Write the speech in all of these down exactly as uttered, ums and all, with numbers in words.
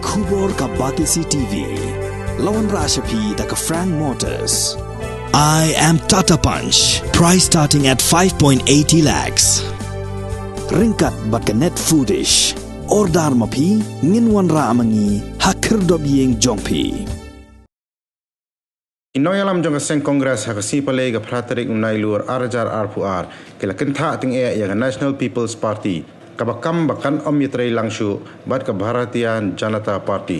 Khubor ka Batesi T V. La wanrah sha phi da ka Frank Motors. I am Tata Punch. Price starting at five point eighty lakhs. Ryngkat bad ka Net Foodish. Order ma phi, ngin wanrah ma ngi ha khyrdop ïing jong phi. Ki nongïalam jong ka seng Congress ha ka sngi Palei ka phra tarik u Nailur ar hajar arphew ar ki la kynthah tyngeh ïa ka National People's Party, kaba kam ba kan ym ïatrei lang shuh bad ka Bharatiya Janata Party.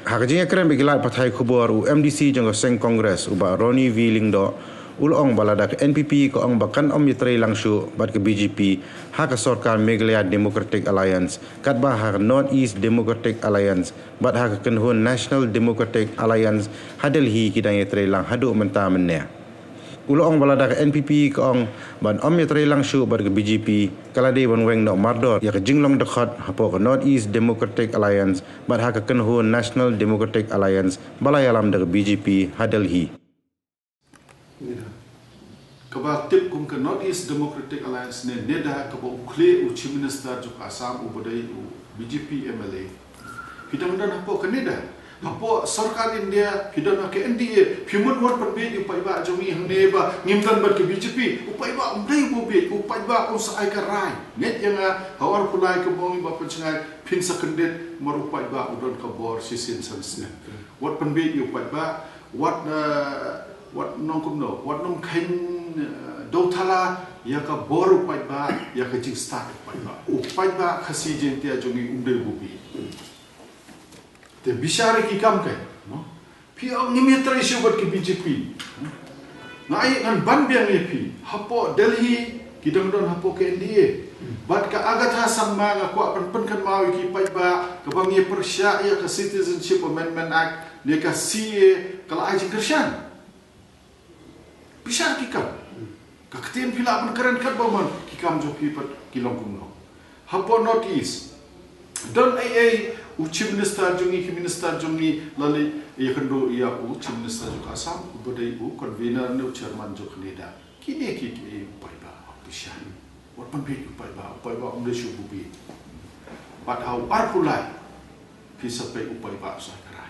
Ha ka jingïakren bad ki lad pathai khubor, u M D C jong ka seng Congress, u Bah Ronnie V Lyngdoh, u la ong ba lada ka N P P ka ong ba kan ym ïatrei lang shuh bad ka B J P ha ka sorkar Meghalaya Democratic Alliance, katba ha ka North East Democratic Alliance bad ha ka kynhun National Democratic Alliance ha Delhi ki dang ïatrei lang haduh mynta mynne. U la ong ba lada ka N P P ka ong ban ym ïatrei lang shuh bad ka B J P, ka la dei ban weng noh mardor ïa ka jinglong dkhot hapoh ka North East Democratic Alliance bad ha ka kynhun National Democratic Alliance ba la ïalam da ka B J P ha Delhi. Kaba tip kum ka North East Democratic Alliance ne NEDA, kaba u khlieh u Chief Minister jong ka Assam uba dei u B J P M L A. Phi dang don hapoh ka NEDA. Hapoh sorkar India phi don ha ka N D A. Phi mut wat pynbiej u paidbah jong ngi hangne ba ngim don bad ka B J P. U paidbah um dei u biej, u paidbah um sa ai ka rai. Ngeit ïa nga, ha u arphew lai kumba ong i Bah Pynsngew, phin sa kyndit, namar u paidbah u don ka bor shisien san sien. Wat pynbiej ïa u paidbah, wat, eh, wat nongkumno, wat nongkheiñ, eh, dewthala ïa ka bor u paidbah, ïa ka jingstad u paidbah. U paidbah Khasi Jaiñtia jong ngi um dei u biej. Te bishar ïa ki kam kein, no? Phi ong ngim ïatrei shuh bad ka B J P. Nga ai ngan ban biang ïa phi. Hapoh Delhi ki dang don hapoh ka N D A. Bad ka Agatha Sangma nga kwah ban pynkynmaw ïa ki paidbah, kaba ngi pyrshah ïa ka Citizenship Amendment Act ne ka C A A, ka la ai jingkyrshan. Bishar ki kam. Ka ktien phi lah ban kren katba mon, ki kam jong phi pat ki long kumno. Hapoh North East, don ei ei u Chief Minister jong ngi, ki minister jong ngi la leit ïakynduh ïa u Chief Minister jong ka Assam, uba dei u convener ne u chairman jong ka NEDA. Kine ki, ki ei u paidbah, u bishar. Wat pynbiej u paidbah, u paidbah um dei shuh u biej. Bad ha u arphew lai, phi sa peit u paidbah u sa ai ka rai.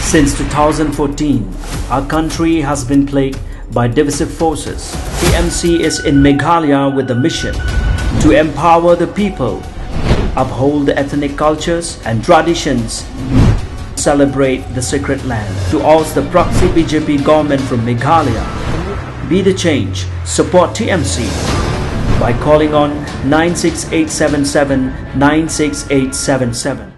Since two thousand fourteen, our country has been plagued by divisive forces. T M C is in Meghalaya with the mission to empower the people, uphold the ethnic cultures and traditions, celebrate the sacred land. To oust the proxy B J P government from Meghalaya, be the change. Support T M C by calling on nine six eight seven seven nine six eight seven seven.